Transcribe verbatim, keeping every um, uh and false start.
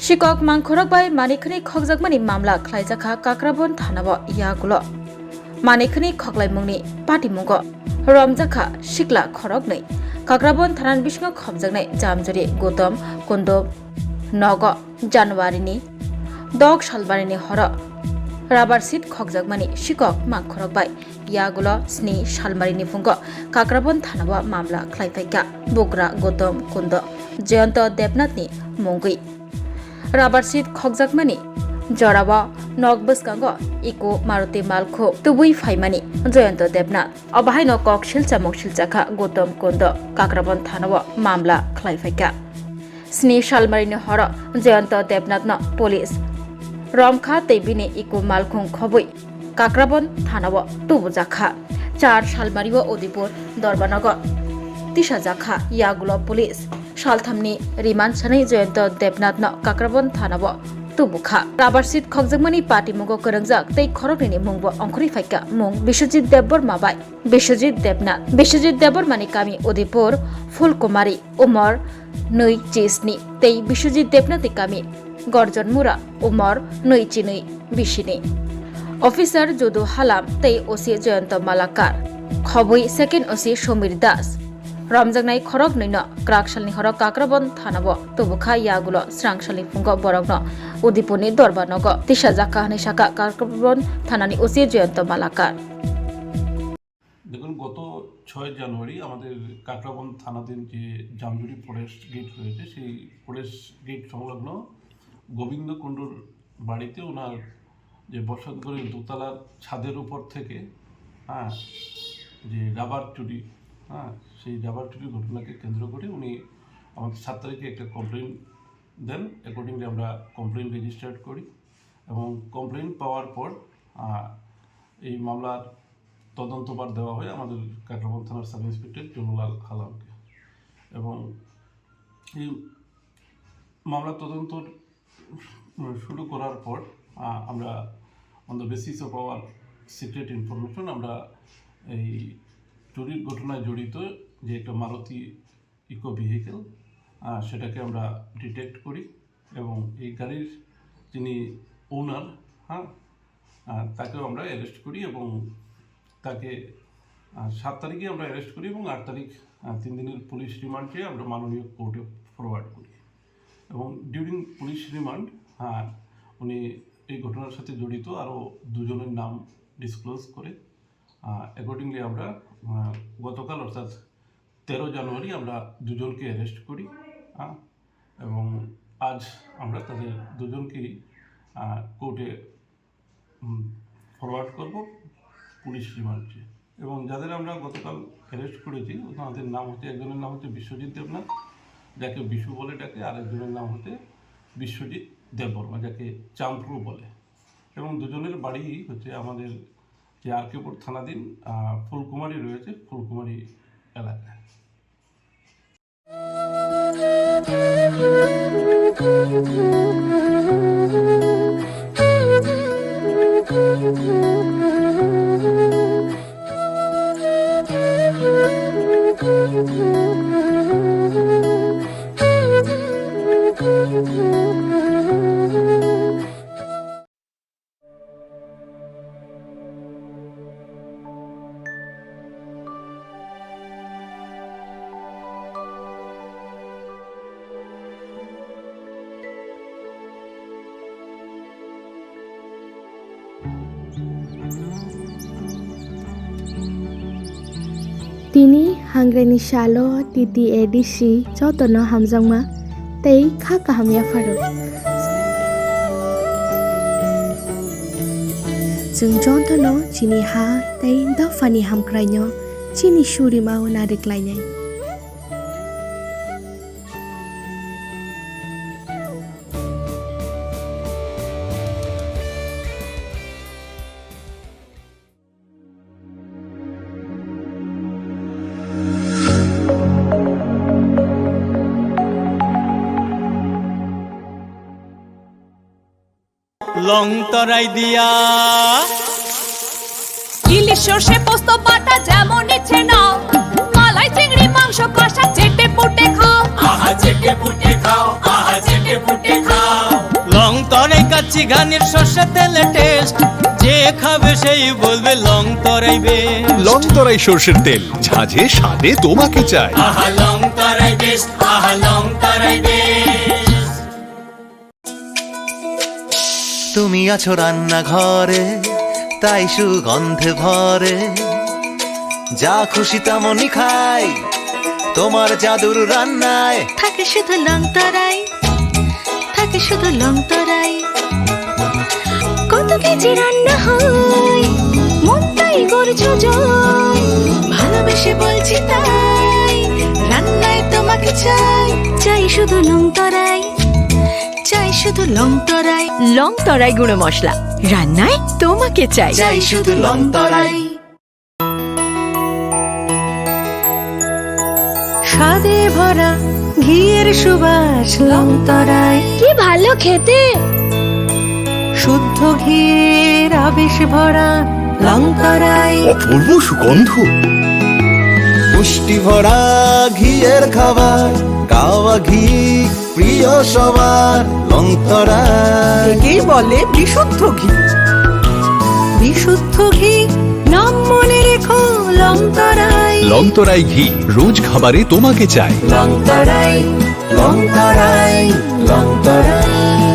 Sikok mangkhorok bai manikhwni khokjakmani mamla khlaijakha Kakrabon thanao yagulo. Manikhwni khoklaimungni patimungo romjakha sikla khoroknwi. Kakrabon thanani bisingo khopjaknai Jamjuri Gautam Kundo nogo January ni dok salbarini horo rubber sheet khokjakmani sikok mangkhorok bai yagulo sni salmarini phungo Kakrabon thanao mamla khlai phaikha bugra Gautam Kundo Jayanta Debnath ni mungwi. Rubber sheet khokjakmani jorao nok bwskango eco Maruti malkhung tubui phaimani Jayanta Debnath. Obo haino kok silcha mok silchakha Gautam Kundo Kakrabon thanao mamla khlai phaikha. Sni salmarini horo Jayanta Debnathno police romkha tei bini eco malkhung khobwi Kakrabon thanao tubujakha. Char salmario Udaipur Dorbanogo tisajakha yagulo police. Salthamni remand sanwi Jayanta Debnathno Kakrabon thanao tubukha. Rubber sheet khokjakmani patimungo kwrwngjak tei khoroknwini mungbo ongkhorwi phaikha, mung Biswajit Debbarma bai Biswajit Debnath. Biswajit Debbarmani kami Udaipur, Phulkumari, umor nwi chi sni, tei Biswajit Debnathni kami Gorjonmura, umor nwi chi nwi bisini. Officer Jodu Halam tei O C Jayanta Malakar, khobwi second O C Somir Das. Romjaknai khoroknwino kwraksalni horo Kakrabon thanao tubukha yagulo srangsalni phungo borokno Udaipurni Dorbanogo tisajakha hwnwi sakha Kakrabon thanani O C Jayanta Malakar. দেখুন, গত ছয় জানুয়ারি আমাদের কাকরাবন থানাধীন যে Jamjuri forest gate রয়েছে, সেই forest gate সংলগ্ন গোবিন্দ কুণ্ডুর বাড়িতে ওনার যে বসত ঘরের দোতলার ছাদের উপর থেকে, হ্যাঁ, যে রাবার চুরি, হ্যাঁ, সেই রাবার চুরির ঘটনাকে কেন্দ্র করে উনি আমাদের সাত তারিখে একটা কমপ্লেন দেন। অ্যাকর্ডিংলি আমরা কমপ্লেন রেজিস্টার্ড করি এবং কমপ্লেন পাওয়ার পর, আহ, এই মামলার তদন্তভার দেওয়া হয় আমাদের কাকরাবন থানার সাব ইন্সপেক্টর জুনুলাল আলমকে। এবং এই মামলা তদন্ত শুরু করার পর, আহ, আমরা on the basis of our secret information আমরা এই চুরির ঘটনায় জড়িত যে একটা মারুতি ইকো ভেহিকেল, আহ, সেটাকে আমরা ডিটেক্ট করি এবং এই গাড়ির যিনি ওনার, হ্যাঁ, আহ, তাকেও আমরা অ্যারেস্ট করি এবং তাকে, আহ, সাত তারিখে আমরা অ্যারেস্ট করি এবং আট তারিখ, আহ, তিন দিনের পুলিশ রিমান্ড চেয়ে আমরা মাননীয় কোর্টে ফরওয়ার্ড করি। এবং ডিউরিং পুলিশ রিমান্ড, আহ, উনি এই ঘটনার সাথে জড়িত আরও দুজনের নাম ডিসক্লোজ করে। আহ, অ্যাকর্ডিংলি আমরা, আহ, গতকাল অর্থাৎ তেরো জানুয়ারি আমরা দুজনকে অ্যারেস্ট করি, আহ, এবং আজ আমরা তাদের দুজনকেই, আহ, কোর্টে, উম, ফরওয়ার্ড করব পুলিশ রিমান্ডে। এবং যাদের আমরা গতকাল অ্যারেস্ট করেছি, ওনাদের নাম হচ্ছে, একজনের নাম হচ্ছে বিশ্বজিৎ দেবনাথ, যাকে বিশু বলে ডাকে, আর একজনের নাম হচ্ছে বিশ্বজিৎ দেববর্মা, যাকে চাম্প্রু বলে। এবং দুজনের বাড়ি হচ্ছে আমাদের যে আর কে পুর থানাধীন, আহ, ফুলকুমারী রয়েছে, ফুলকুমারী এলাকায়। Tini hangreni salo T T A D C jotono hamjakma tei kha kaham yapharo. Chwng jotono chini ha tei dophani hamkraino chini surimao nariklainai. Long torai dia. ইলিশ সর্ষে পোস্ত বাটা যেমন ইচ্ছে নাও, মালাই চিংড়ি মাংস কষা চেটে পুটে খাও। আহা চেটে পুটে খাও, আহা চেটে পুটে খাও। চিঘানির সর্ষে তেলে টেস্ট, যে খাবে সেই বলবে লং তরাই বেস্ট। লং তরাই সর্ষের তেল, ঝাঁঝে স্বাদে তোমাকে চাই। আহা, লং তরাই বেস্ট, আহা, লং তরাই বেস্ট। তুমি আছো রান্নাঘরে, তাই সুগন্ধে ভরে। যা খুশি তেমনই খাই, তোমার জাদুর রান্নায়। থাকে শুধু লং তরাই, থাকে শুধু লং তরাই। কত কেজি রান্না হয়, মনটাই করছো জয়। ভালোবেসে বলছি তাই, রান্নায় তোমাকে চাই। চাই শুধু লং তরাই, চাই শুধু লং তরাই। লং তরাই গুঁড়ো মশলা, রান্নায় তোমাকে চাই। চাই শুধু লং তরাই। স্বাদে ভরা ঘিয়ের সুবাস লং তরাই। কি ভালো খেতে। শুদ্ধ ঘিয়ের আবেশ ভরা লং তরাই। অপূর্ব সুগন্ধ। পুষ্টি ভরা ঘিয়ের খাবার, গাওয়া ঘি প্রিয় সবার, লং তরাই। একেই বলে বিশুদ্ধ ঘি। বিশুদ্ধ ঘি, নাম মনে রেখো লং তরাই। লং তরাই ঘি, রোজ খাবারে তোমাকে চাই। লং তরাই, লং তরাই, লং তরাই।